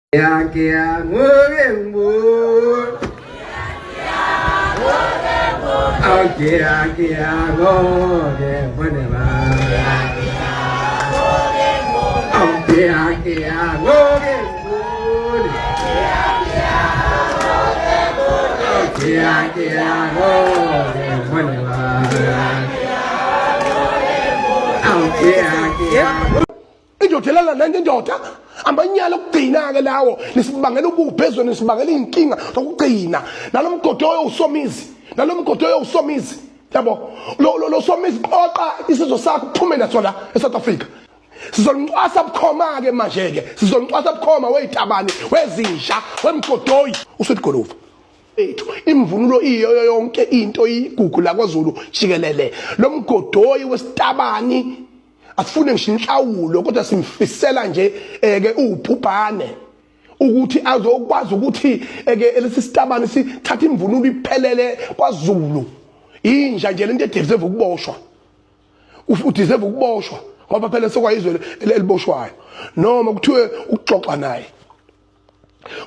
Kiya ngoke ngibona. Aw kiya kiya ngoke ngibone ba. Aw kiya kiya ngoke ngibone. Aw kiya kiya ngoke ngibone ba. Aw kiya kiya. Indoda elala nanye indoda, amanyala okugcina-ke lawo. Nisibangela ubuphi ezweni, nisibangela iy'nkinga zokugcina. Nalo mgodoyo usomizi, nalo mgodoyo usomizi, yabo. Lo somizi, qoqa isizwe sakho uphume naso la eSouth Africa. Sizoncwasa bukhoma-ke manje-ke, sizoncwasa bukhoma weyitabani, wezinja, wemgodoyi usuthi goluva ethu. Imvunulo iyoyo yonke into iyigugu la kwaZulu jikelele. Lo mgodoyi wesitabani asifune ngisho inhlawulo, kodwa simfisela nje eke ubhubhane ukuthi azokwazi ukuthi eke lesi sitabani sithatha imvunulo iphelele kwaZulu. Inja nje lento edeserve ukuboshwa, udeserve ukuboshwa ngoba phela sekwayizwe eliboshwayo, noma kuthiwe ukuxoxa naye,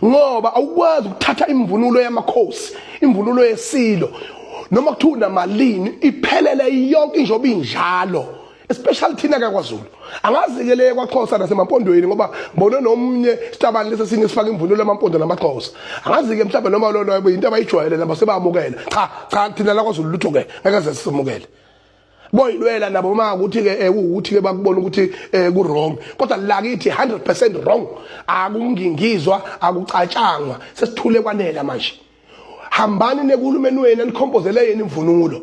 ngoba awukwazi ukuthatha imvunulo yamakhosi, imvunulo yesilo, noma kuthiwa unamalini, iphelele yonke njengoba injalo, especially thina ke kwaZulu. Angazi-ke le kwaXhosa nasemaMpondweni, ngoba ngibone nomnye sitabani lesi esinye sifaka imvunulo yamaMpondo namaXhosa. Angazi-ke mhlawumbe noma lolo into abayijwayele nabo sebamukela. Cha cha, thina la kwaZulu lutho-ke ngeke ze sisemukele. Boyilwela nabo uma ukuthi-ke ukuthi-ke bakubona ukuthi ku-wrong, kodwa la kithi 100% wrong. Akungingizwa, akucatshangwa, sesithule kwanela manje. Hambani nekuhulumeni wenu anikhombozele yena imvunulo.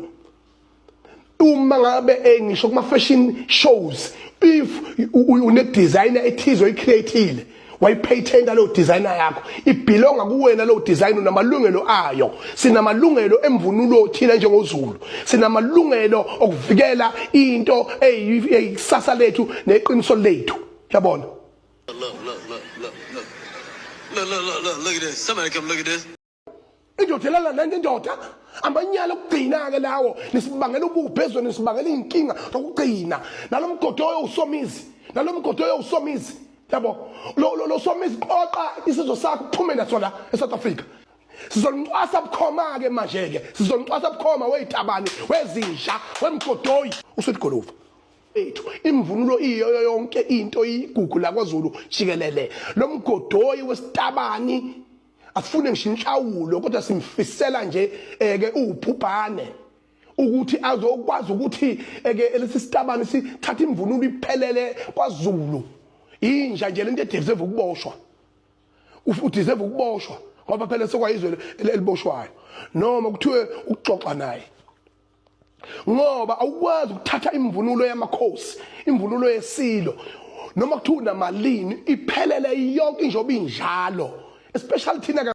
Uma ngabe ngisho kuma fashion shows, if une designer ethize oyicreateile, wayipatenta leyo designer yakho, ibelonga kuwena leyo design, unamalungelo ayo. Sinamalungelo emvunulo thina njengoZulu, sinamalungelo okuvikela into eyikusasa lethu neqiniso lethu, yabona. Look, look, look, look, look. Look, look, look, look, look at this. Somebody come look at this. Indoda elala nanye indoda, amanyala okugcina-ke lawo. Nisibangela ubuphi ezweni, nisibangela iy'nkinga zokugcina. Nalo mgodoyo usomizi, nalo mgodoyo usomizi, yabo. Lo somizi, qoqa isizwe sakho uphume naso la eSouth Africa. Sizoncwasa bukhoma-ke manje-ke, sizoncwasa bukhoma weyitabani, wezinja, wemgodoyi usuthi goluva ethu. Imvunulo iyoyo yonke into iyigugu la kwaZulu jikelele. Lo mgodoyi wesitabani asifune ngisho inhlawulo, kodwa simfisela nje eke ubhubhane ukuthi azokwazi ukuthi eke lesi sitabani sithatha imvunulo iphelele kwaZulu. Inja nje lento edeserve ukuboshwa, udeserve ukuboshwa ngoba phela sekwayizwe eliboshwayo, noma kuthiwe ukuxoxa naye, ngoba awukwazi ukuthatha imvunulo yamakhosi, imvunulo yesilo, noma kuthiwa unamalini, iphelele yonke njengoba injalo, especially thina ke.